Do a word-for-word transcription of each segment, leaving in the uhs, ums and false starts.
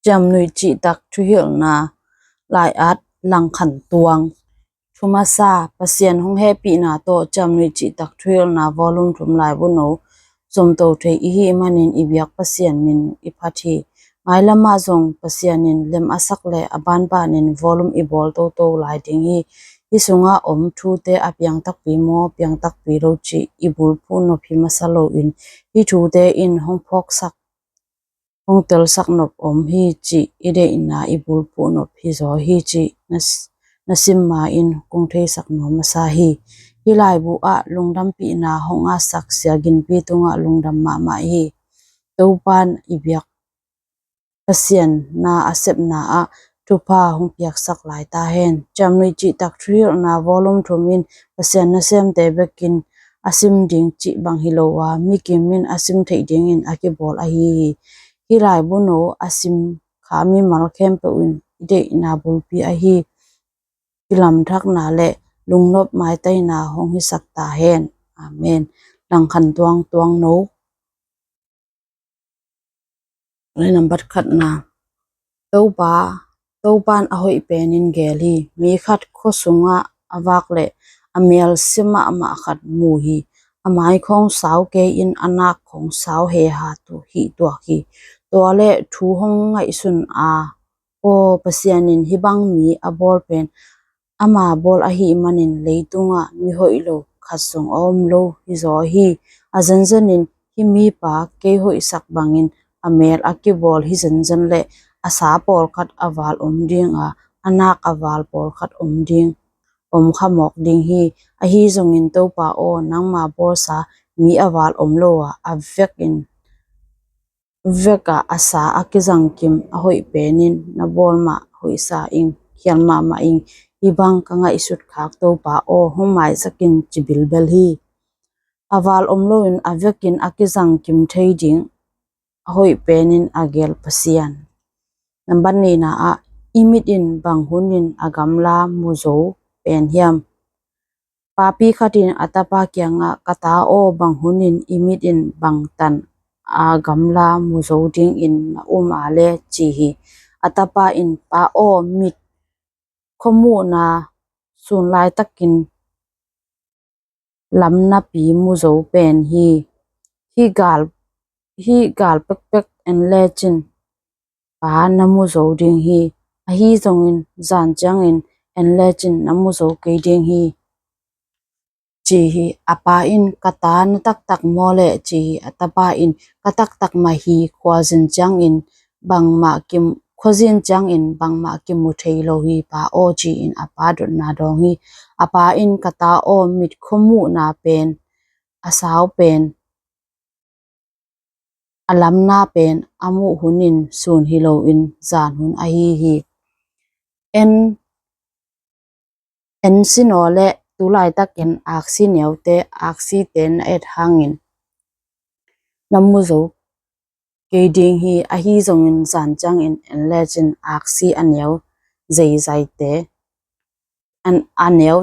Ciamnuih cihtak thuhilhna lai-at, Langkhan Tuang. Thu masa. Pasian hong hehpihna tawh Ciamnuih cihtak thuhilhna, volume thum, laibu no. Zomto thei i hih manin i biak Pasian min i phat hi. Mailamah zong Pasian in lem a sak le a banbanin volume i bawl toto lai ding hi. Hih sungah om thute a piang takpi maw, piang takpi lo cih i bulphuh nop hi masa loin, hih thute in hong phawksak, hong telsak nop om hi cih i deihna i bulphuh nop hi zaw hi cih na s-, na sim ma-in kong theisak nuam masa hi. Hih laibu ah lungdampihna hong ngahsak Sia Ginpi tungah lungdam mahmah hi. Topa'n i biak Pasian na a sepna ah thupha hong piaksak lai ta hen. Ciamnuih cihtak thuhilhna, volume thum in Pasian nasemte bekin a sim ding cih bang hi lo a, mi kim in a sim theih dingin a kibawl ahi hi. Hih laibu no a sim kha mimal khempeuh in i deihna bulpi ahi kilamthakna le lungnop maitaina hong hisak ta hen. Amen. Langkhan Tuang, Tuang No. Nambat khatna. Topa, Topa'n a hoih penin geel hi. Mi khat khua sungah a vak le a mel sia mahmah khat mu hi. A mai khawng sau kei in a nak khawng sau heha tu hih tuak hi. Tua le thu hong ngaihsun a, aw, Pasian in hih bang mi a bawl pen ama bawl ahih manin leitungah mi hoih lo khat zong a om lo hi zaw hi. A zenzen in hih mipa kei hoihsak bangin a mel a kibawl hi zenzen le a sa pawlkhat a val om ding a, a nak a val pawlkhat om ding, om kha mawk ding hi. Ahi zongin Topa aw, nangma bawlsa mi a val om lo a, a vek in vekah a sa a kizangkim a hoih penin na bawl mah hoihsa ing, khial mahmah ing. Hih bang ka ngaihsut khak Topa aw, hong maisak in ci bilbel hi. A val om loin a vekin a kizangkim thei ding a hoih penin a geel Pasian. Nambat nihna ah, i mit in bang hunin a gamla mu zo pen hiam? Papi khat in a tapa kiangah, ka ta aw, bang hunin i mit in bangtan a gamla mu zo dingin na um a le, ci hi. A tapa in, pa aw, mit khuamuhna sun laitakin lamnapi mu zo pen hi. Hih gal, hih gal pekpek en lecin pa na mu zo ding hi. Ahi zongin zan ciangin en lecin na mu zo kei ding hi, ci hi. A pa in, ka ta na taktak maw le, ci hi. A tapa in, ka taktak mah hi, khuazin ciangin bangmah kim, khuazin ciangin bangmah kimu thei lo hi, pa aw, ci-in a pa dotna dawng hi. A pa in, ka ta aw, mit khuamuhna pen, a sau pen, a lamna pen a muh hunin sun hi loin zan hun ahi hi. En, en sinaw le tu laitakin aksi neute, aksite na et hangin na mu zo kei ding hi. Ahi zongin zan ciangin en lecin aksi a neu zeizaite, an, a neu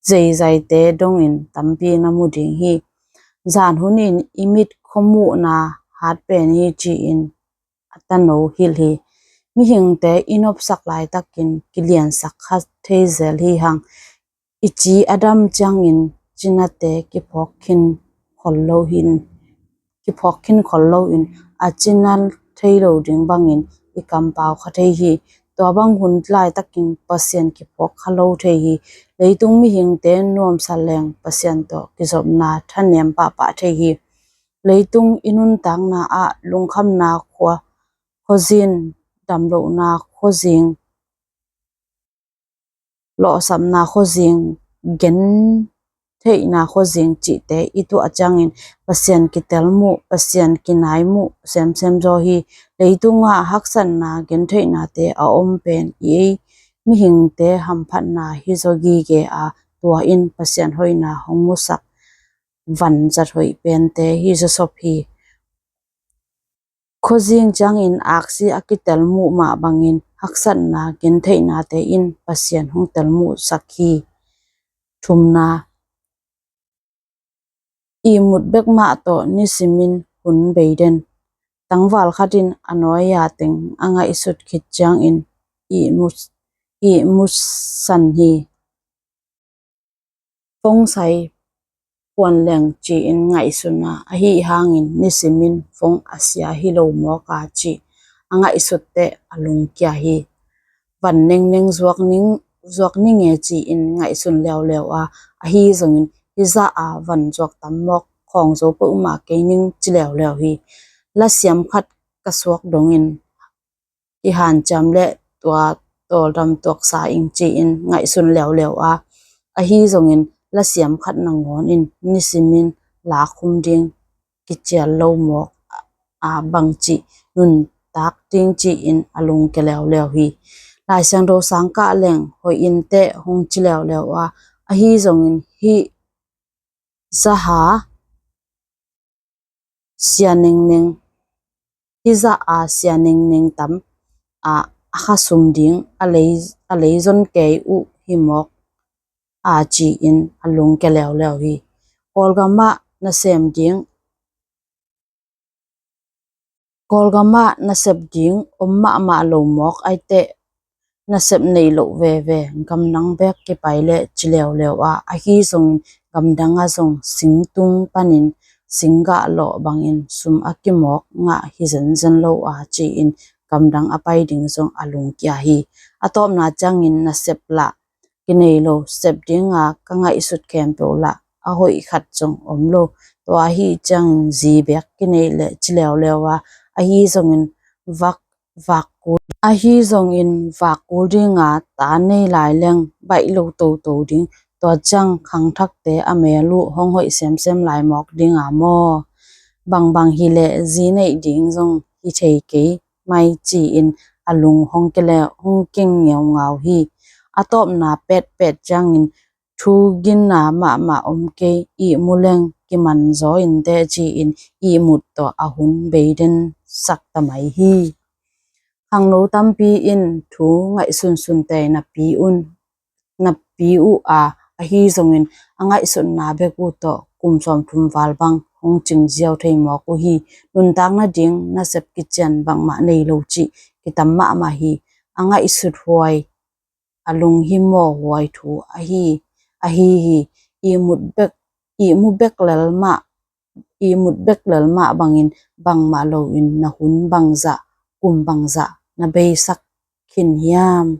zeizaite dongin tampi na mu ding hi. Zan hunin i mit khuamuhna hat pen hi, ci-in a tano hilh hi. Mihingte i nopsak laitakin kiliansak kha thei zel hi hang. I ci a dam ciangin cinate kiphawk khin khol lo hin, kiphawk khin khol loin a cina thei lo ding bangin i kampau kha thei hi. Tua bang hun laitakin Pasian kiphawk kha lo thei hi. Leitung mihingte nuamsa leng Pasian tawh kizopna thanem pahpah thei hi. Leitung i nuntakna ah lungkhamna khua, khuazin, damlohna khuazing, lawhsapna khuazing, gentheihna khuazing cihte i tuah ciangin Pasian kitel muh, Pasian kinai muh semsem zaw hi. Leitungah haksatna, gentheihnate a om pen i ei mihingte hamphatna hi zaw gige a, tua in Pasian hoihna hong musak vanzat hoih pente hi zawsop hi. Khuazing ciangin aksi a kitel muh mah bangin haksatna, gentheihnate in Pasian hong tel muhsak hi. Thumna, ihmut bek mah tawh nisimin hun bei den. Tangval khat in a nuai-a teng a ngaihsut khit ciangin ihmu, ihmu san hi. Phone sai puan leng ci-in ngaihsun a, ahi hangin nisimin phone a sia hi lo mawk a ci a ngaihsut teh a lungkia hi. Van nengneng zuak ning, zuak ning e ci-in ngaihsun leuleu a, ahi zongin hizah a van zuak tam mawk khawng zo peuhmah kei ning ci leuleu hi. Lasiam khat ka suak dongin i hanciam le tua tawldam tuaksa ing ci-in ngaihsun leuleu a, ahi zongin lasiam khat nangawn in nisimin la khum ding kicial lo mawk a bangci nuntak ding ci-in a lungkia leuleu hi. Lai Siangtho sang kah leng hoih in teh hong ci leuleu a, ahi zongin hih zaha sia nengneng, hizah a sia nengneng tam a, a kha sum ding a lei, a lei zon kei uh hi mawk a ci-in a lungkia leuleu hi. Kawlgam ah nasem ding, Kawlgam ah nasep ding om mahmah lo mawk ai teh nasep nei loh veve, gamdang bek kipai le ci leuleu a, ahi zongin gamdang ah zong singtung panin singgah lawh bangin sum a kimawk ngah hi zenzen lo a ci-in gamdang a pai ding zong a lungkia hi. A tawpna ciangin nasep lah kinei lo, sep dinga ka ngaihsut khempeuh lah a hoih khat zong om lo. Tua ahi ciangin zi bek kinei le ci leuleu a, ahi zongin vak, vak kul, ahi zongin vak kul dinga ta nei lai leng baih lo toto ding, tua ciang khangthakte a mel uh hong hoih semsem lai mawk dinga maw? Bangbang hileh zi neih ding zong hi thei kei mai ci-in a lung hong kia le, hong kia ngeungau hi. A tawpna petpet ciangin thu ginna mahmah om kei, ihmu leng kiman zaw in teh ci-in ihmut tawh a hun beiden sak ta mai hi. Khangno tampi in thu ngaihsunsun teh napi un, napi uh a, ahi zongin a ngaihsutna bek uh tawh kum sawmthum val bang hong cing ziau thei mawk uh hi. Nuntak nading nasep kician bangmah nei lo cih kitam mahmah hi. A ngaihsut huai, a lunghimawh huai thu ahi, ahi hi. Ihmut bek, ihmu bek lel mah, ihmut bek lel mah bangin bangmah loin na hun bangzah, kum bangzah na beisak khin hiam?